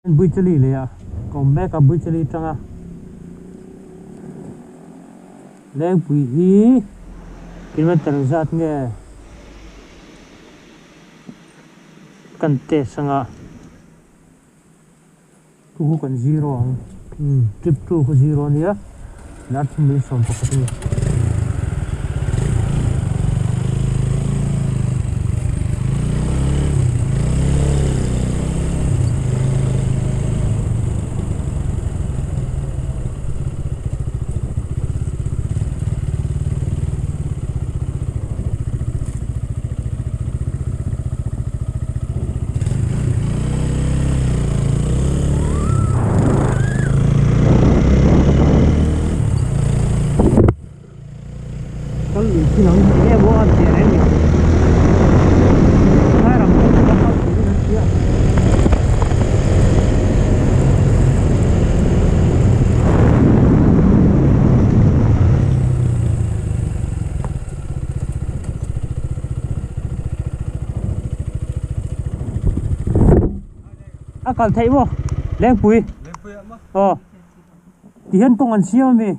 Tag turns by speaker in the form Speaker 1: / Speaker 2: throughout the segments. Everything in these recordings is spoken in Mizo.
Speaker 1: Buichali leh a ka awm mek a Buichali atanga Lengpui hi kilometer zat nge kan test anga chu chu kan zero ang umm trip two kha zero ania dar thum leh 11 a ni. Kal lui chin ang nge maw a tih reng ni lai ram pawh chu a kal turin an ti a. A kal theih maw Lengpui aw tihian kawng an siam ami.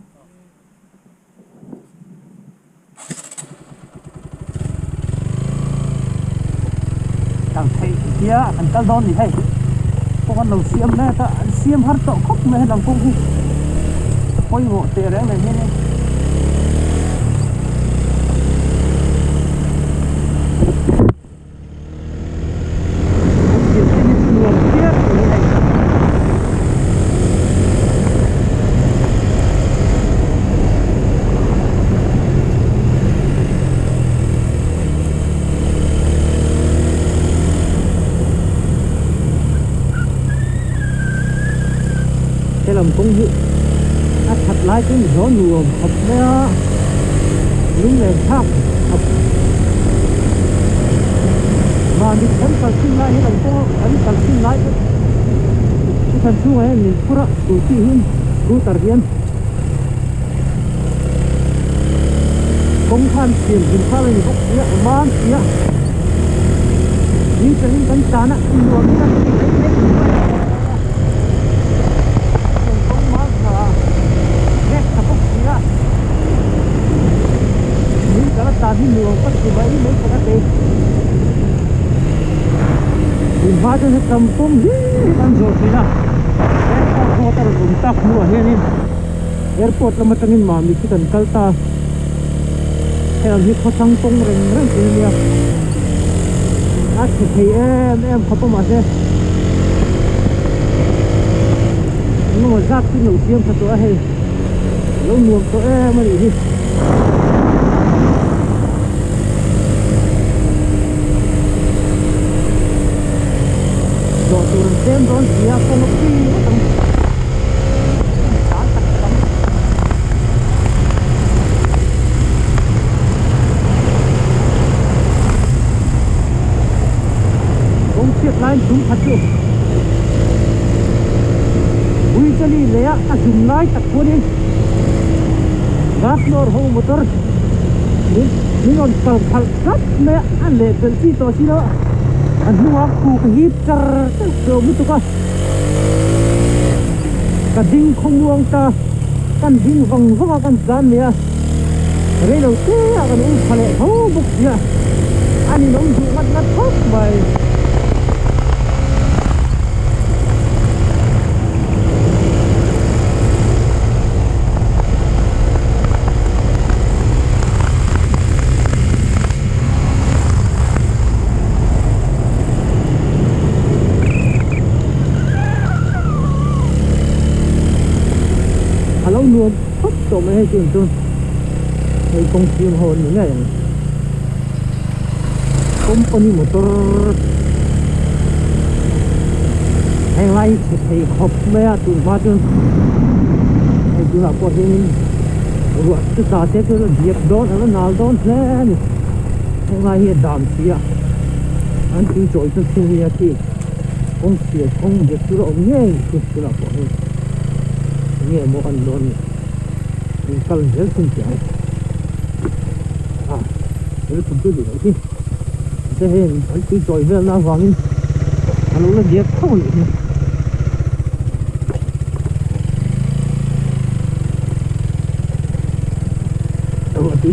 Speaker 1: Kal theih tia kan kal dawn ni hei kawng an lo siam mek a an siam har tawh khawp mai helam kawng hi pawimawh teh reng reng hian in Helam kawng hi a that lai chu zawn nuam khawp mai a lunglen thlak khawp mahni kan kal thin lai hian an kawng an kal thin lai te chu than chhungah hian min phur a scooty hi scooter hian kawng khan siam hlim kha a ni bawk sia a mam sia ni takin kan tlan a nuam in a ti mai mai kawng mal tha vek tha bawk sia. Min kal a tan hi nuam ka ti mai mai tak a kei. Tun hma chuan hetam pawm hlir hi kan zawh thin a, airport road a rawn awm tak hnuah hianin airport lam atangin Mamit hi kan kal ta a, heng hi khawthlang kawng reng reng thin a nia, a chhe thei em em khawp a mahse engemaw zat chu lo siam tha tawh a hei. Lo nuam tawh em a nih hi. Zawh tur an tlem dawn si a kawng a pi ngawt ang. Tlan tak tak ang. Kawng chhiat laiin tum khat chu. Uichali leh a a zum lai tak chuanin gas lawr ho motor min min rawn kal khalh tlat mai a a leh belh chi tawh si lo a a hnungah khu ka hip char char tawh lutuk a ka ding khawmuang ta kan ding vang vang a kan tlan leh a reilo te ah kan um tha leh tho bawk si a a ninawm duh ngat ngat khawp mai. A lo nuam khawp tawh mai hei tun chu hei kawng siam ho an ni ngei ang. Company motor heng lai hi chhe thei khawp mai a tun hma chuan hei tunah pawh hianin ruah chu tla se chuan a diak dawn a la nal dawn hle a ni heng lai hi a dam si a an tui chawi chu thil nia khi kawng chhia kawng diak tur a awm ngei chu tunah pawh hei enge maw a ni dawn ni in kal zel thung teh ang. Thil chu ni loh hi te heng an tui chawi vel na avangin a lo la diak tho a nih hi.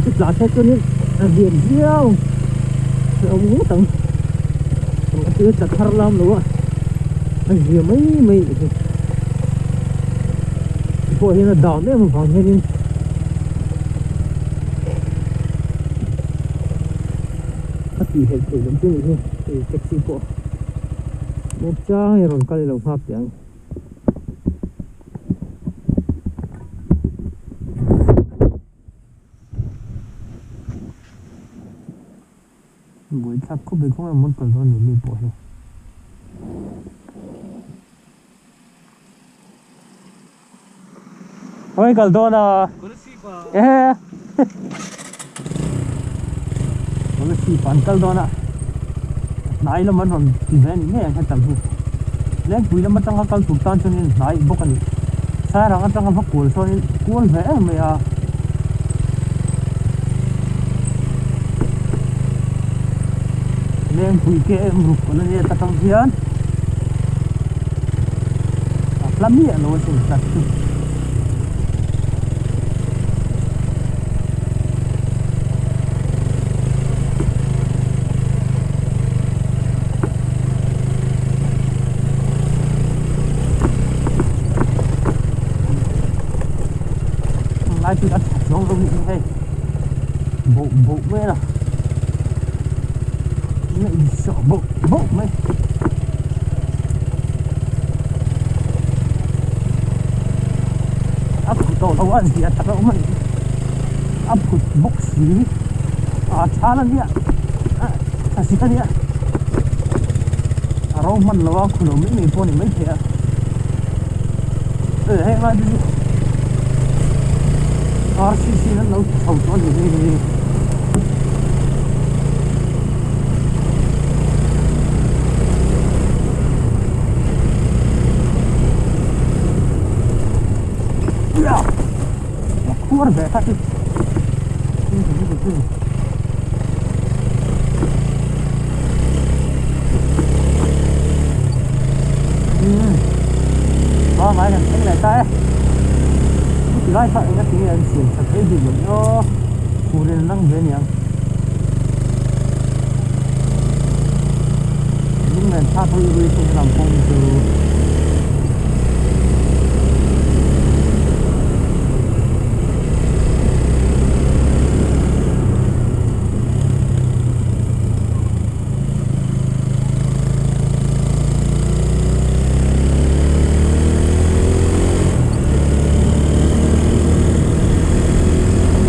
Speaker 1: Ruahtui chu tla se chuanin a lian viau ang a awm ngawt ang ruahtui a tla thar lam lo a a zia mai mai a ni hei pawh hian a dam em avang hianin a tih helh theih loh chu a nih hi hei taxi pawh muangchang in rawn kal ilo nghak teh ang. Buaithlak khawp mai kawng emaw kal dawn ni mi pawh hi. Khawnge kal dawn a? Ehe Kolasib ah an kal dawn a hnai lam an rawn ti ve a ni ngei ang hetam hi Lengpui lam atanga kal tur tan chuanin hnai bawk a ni Sairang atanga va kual chuanin kual ve em mai a. Lengpui ke em ruk a la nia ta tang hian a hla miah lo asin hlat chu. Lai chu a tha chuang lo nih hi hei boh boh mai a na insawh boh boh mai. A phut tawh lo a zia tak a awm a ni a phut bawk si a chhal a nia a sik a nia a ro hman lo a khu lo mai mai pawh a ni maithei a e heng lai te chu R C C an lo ti chho tawh a ni hei. Khuar ve kha chu Pangai kan thleng leh ta e chuti lai kha eng a tinge an siam that phei bik loh aw fur in an ang ve aniang lunglen thlak ruih ruih thung lam kawng chu.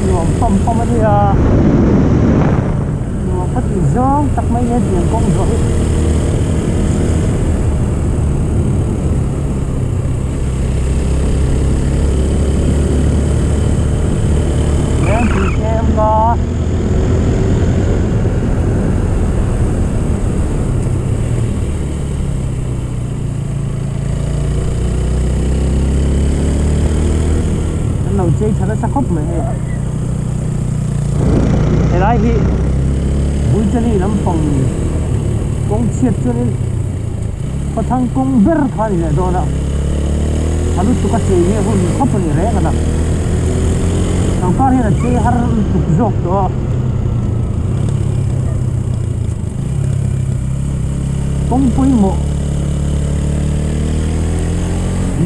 Speaker 1: Nuam pam pam a nia nuam ka tih zawng tak mai nge tiang kawng zawh hi. Lengpui tlem ka. An lo chei tha nasa khawp mai hei. Helai hi Buichali lampang kawng chhiat chuanin khawthlang kawng ber kha a ni leh dawn a, tha lutuk a chei hi a hun khawp a ni reng a na. Sawrkar hian a chei har lutuk zawk tawh a. Kawng pawimawh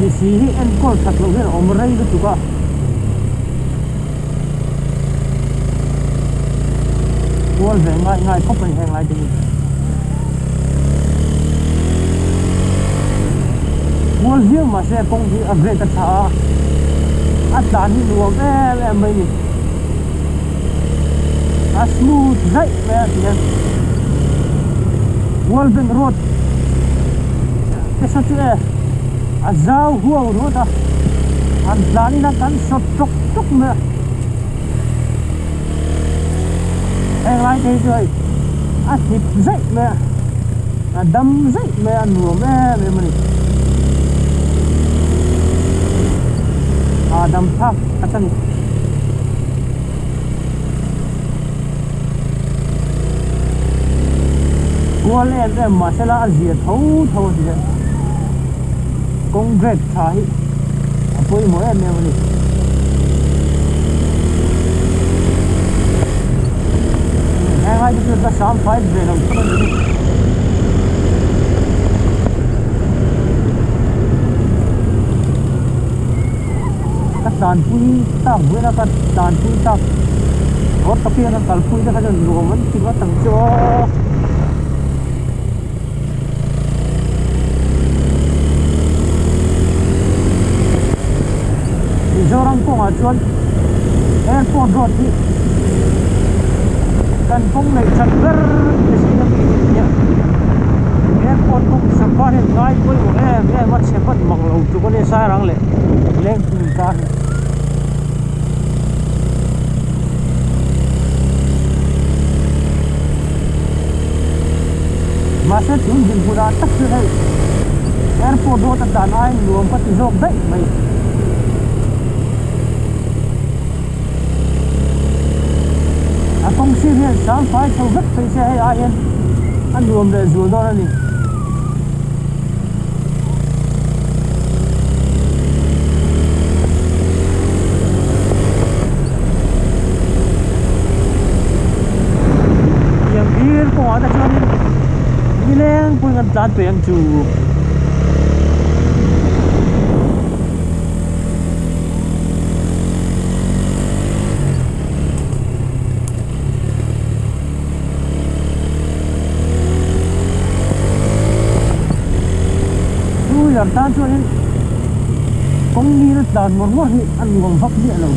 Speaker 1: ni si hi enkawl that loh hian a awm rei lutuk a. Kual ve ngai ngai khawp a ni heng lai te hi. Kual viau mahse kawng hi a grade a tha a, a tlan hi nuam em em mai a ni. A smooth zaih mai a ti hian World Bank Road te saw chu e a zau huau ringawt a an tlan in a kan sawt tawk tawk mai a heng lai te hi chu hei a hlip zaih mai a a dam zaih mai a nuam em em a ni a dam thlak tak a ni. Kual em em mahsela a zia tho tho a ti hian kawng grade tha hi a pawimawh em em a ni. Heng lai te chu ka sam fai ve lo thung a ni. Ka tlanpui tak buaina ka tlanpui tak road takin a kalpui te kha chuan nuam an ti ngawt ang chu aw. Mizoram kawngah chuan airport road hi kan kawng neih that ber te zing ami hi nia airport kawng sorkar hian ngai pawimawh em em a chhe hman mang lo tluk a nia Sairang leh Lengpui inkar hi. Mahse tun dinhmunah tak chu hei airport road a tlan aiin nuam ka ti zawk daih mai. A kawng sir hian sang fai chho vek phei se hei ai hian a nuam leh zual dawn a ni. Tiang hlir kawngah te chuanin nileng pawhin kan tlan peih ang chu. Two wheeler tan chuanin kawng nil tlan ngawr ngawr hi a nuam vak miah lo.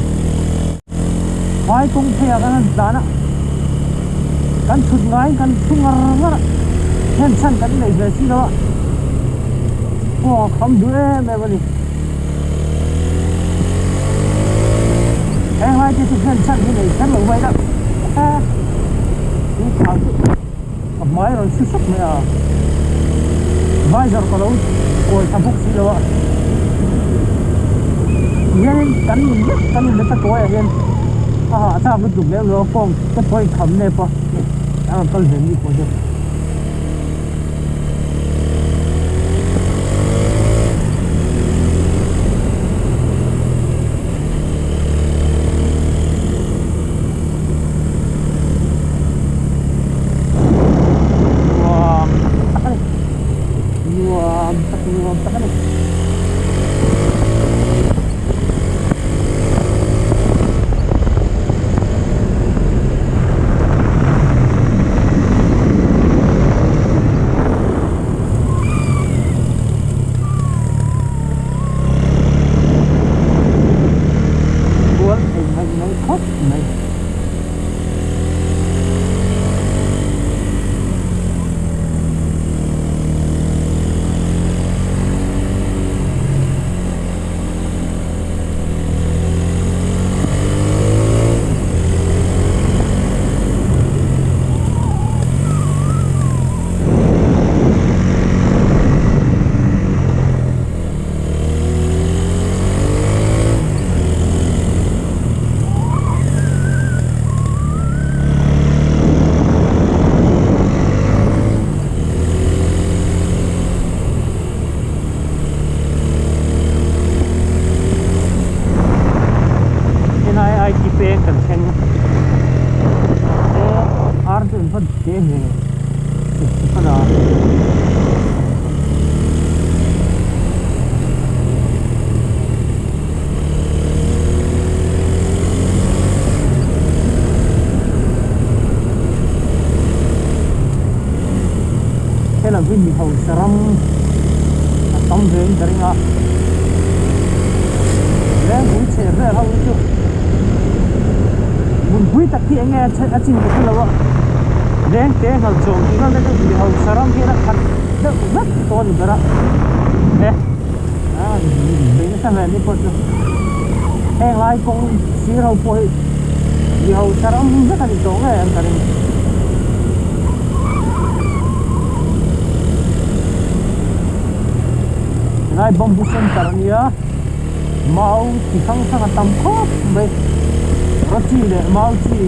Speaker 1: Vai kawng pheiah kan han tlan a, kan thut ngaiin kan thu ngar ngar a, heng chhan kan nei ve si lo a, kawng a kham duh em em a ni. Heng lai te chu heng chhan hi nei kher lo mai la tui thau chu ka hmai rawn su sawk mai a visor ka lo kawi tha bawk si lo a hianin kan in vek kan in nasa kawi ah hian a hahthlak lutuk lem lo a kawng te pawh a inkham nep a a rawn kal ve mi pawh chu. Nuam tak a ni nuam tak nuam tak a ni. Kual thei ngaih ngaih khawp mai. NIIT peng kan thleng e ar chu an va te ve hman a. Helam hi mi hausa ram a tam ve in ka ring a Lengpui chheh vel ho hi chu hmunpui tak hi eng nge a chin ka hre lo a Lengte nghal chawm tih vel te chu mi hausa ram hian a khat deuh vek tawh a ni ber a e bei nasa hmel ni pawh chu heng lai kawng sir ho pawh hi mi hausa ram vek a ni tawh ngei ang ka ring. Helai bamboo center a nia mau chi hrang hrang a tam khawp mai rawchi leh mau chi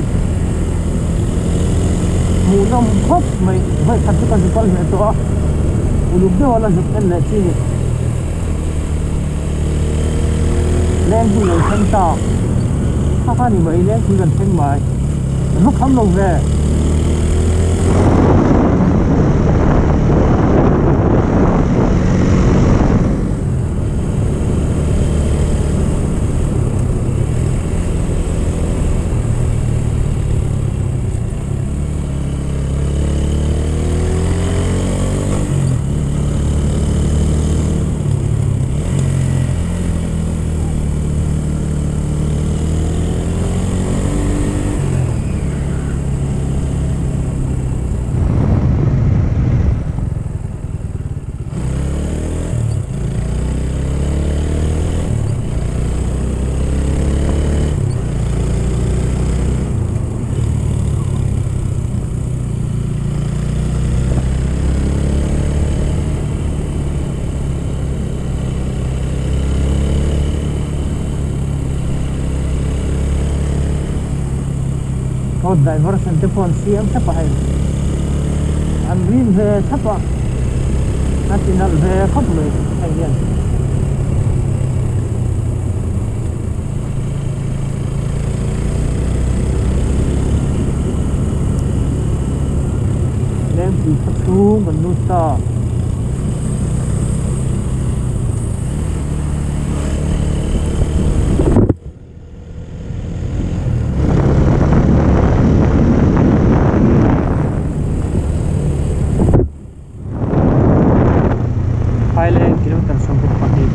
Speaker 1: hmuhnawm khawp mai vawi khat chu ka zu kal hneh tawh a uluk deuh a la zuk en leh chi ni lengpui lo thleng ta kha kha ni mai lengpui kan thleng mai kan va kham lo ve. Diversion te pawh an siam thlap a hei an rim ve thlap a a ti nalh ve khawp mai hei hian. Lengpui khaw chhung kan lut ta. Phaileng kilometer 22.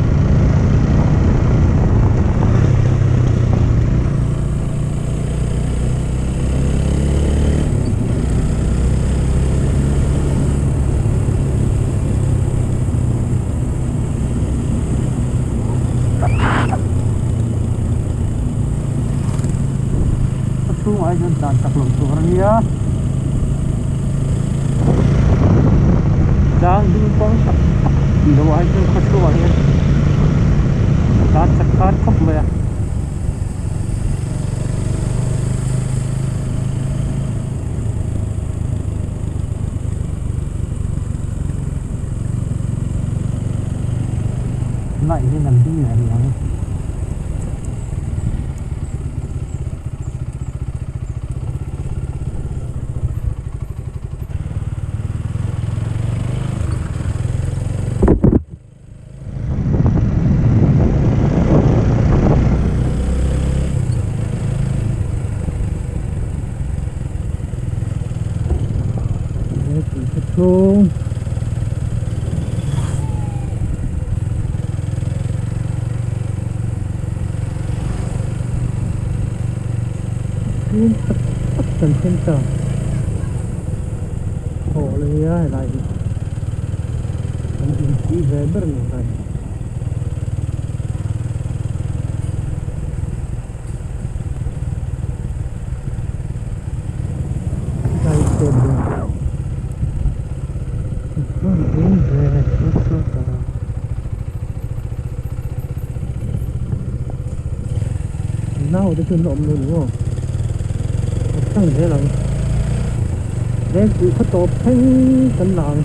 Speaker 1: A chhungah hian chuan tlan chak loh tur a nia tlang ding pawng tak tak tih loh ah hi chuan khaw chhungah hian tlan chak khat khawp mai a. Light hian an ding leh rih ang. Chhung chhung tak tak kan thleng ta haw la nia helai hi kan inti ve ber ni helai hi. Nau te chu an awm lo ni maw a tlang zel ang lengpui khaw tawp thleng kan la ang.